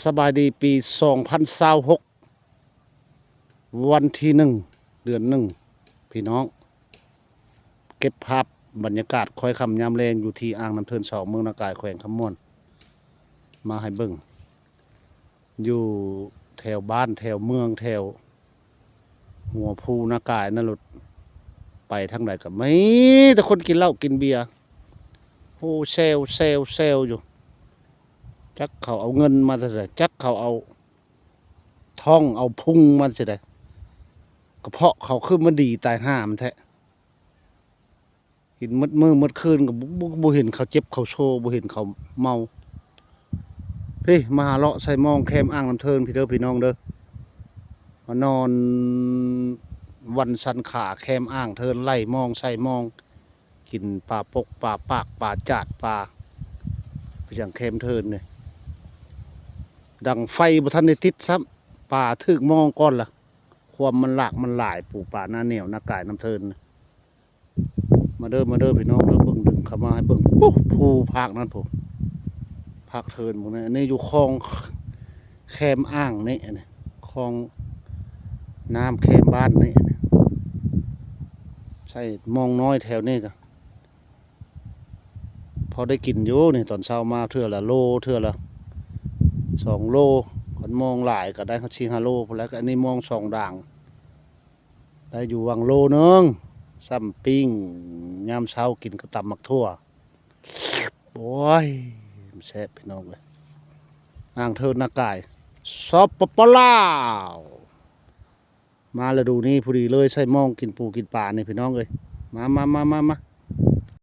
ສະບາຍດີ ປີສອງພັນຊາວຫົກ ວັນທີໜຶ່ງ ເດືອນໜຶ່ງ ພີ່ນ້ອງ ເກັບພາບບັນຍາກາດຄ້ອຍຄ່ຳຍາມແລງ ຢູ່ທີ່ອ່າງນ້ຳເທີນສອງ ເມືອງນາກາຍ ແຂວງຄຳມ່ວນ ມາໃຫ້ເບິ່ງ. ຢູ່ແຖວບ້ານແຖວເມືອງ ແຖວຫົວພູນາກາຍນັ້ນໂລດ ໄປທາງໃດກໍມີແຕ່ຄົນກິນເຫຼົ້າກິນເບຍ ໂຮແຊວແຊວແຊວຢູ່. ຈັກເຂົາເອົາເງິນມາແຕ່ໃດ, ຈັກເຂົາເອົາທ້ອງເອົາພຸງມາແຕ່ໃດ, ກະເພາະເຂົາຄືມາດີຕາຍຫ່າມັນແທ້. ກິນໝົດມື້ໝົດຄືນກໍບໍ່ ບໍ່ ບໍ່ເຫັນເຂົາເຈັບເຂົາໂຊ, ບໍ່ເຫັນເຂົາເມົາ. ພີ້ ມາຫາເລາະໃສ່ມອງແຄມອ່າງນ້ຳເທີນພີ້ເດີ ພີ່ນ້ອງເດີ. ມານອນວັນສັນຂາແຄມອ່າງເທີນ ໄລ່ມອງໃສ່ມອງ, ກິນປາປົກ ປາປາກ ປາຈາດ ປາ ໄປຈັ່ງແຄມເທີນນີ້. ດັງໄຟບໍ່ທັນໄດ້ຕິດຊ້ຳ ປາຖືກມອງກ່ອນລະ. ຄວາມມັນຫຼາກມັນຫຼາຍ ປູປາໜ້າແນວນາກາຍນ້ຳເທີນ. ມາເດີ ມາເດີ ພີ່ນ້ອງເດີ, ເບິ່ງ ດຶງເຂົ້າມາໃຫ້ເບິ່ງ. ປູ ພູພາກນັ້ນພຸ້ນ ພາກເທີນພຸ້ນ. ອັນນີ້ຢູ່ຄອງແຄມອ່າງນີ້, ອັນນີ້ຄອງນ້ຳແຄມບ້ານນີ້. ອັນນີ້ໃສ່ມອງນ້ອຍແຖວນີ້ກະພໍໄດ້ກິນຢູ່ນີ້, ຕອນເຊົ້າມາເທື່ອລະໂລ ເທື່ອລະສອງໂລ, ຄັນມອງຫຼາຍກໍໄດ້ຮອດສີ່ຫ້າໂລພຸ້ນແຫຼະ. ອັນນີ້ມອງສອງດ່າງ ໄດ້ຢູ່ຫວ່າງໂລໜຶ່ງ. ຊ້ຳປີ້ງຍາມເຊົ້າກິນກັບຕຳໝາກຖົ່ວ. ໂອ້ຍ ແຊບພີ່ນ້ອງເອີຍ. ອ່າງເທີນນາກາຍ ສປປ ລາວ. ມາລະດູນີ້ພໍດີເລີຍ ໃສ່ມອງກິນປູກິນປານີ້ພີ່ນ້ອງເອີຍ. ມາ ມາ ມາ ມາ ມາ.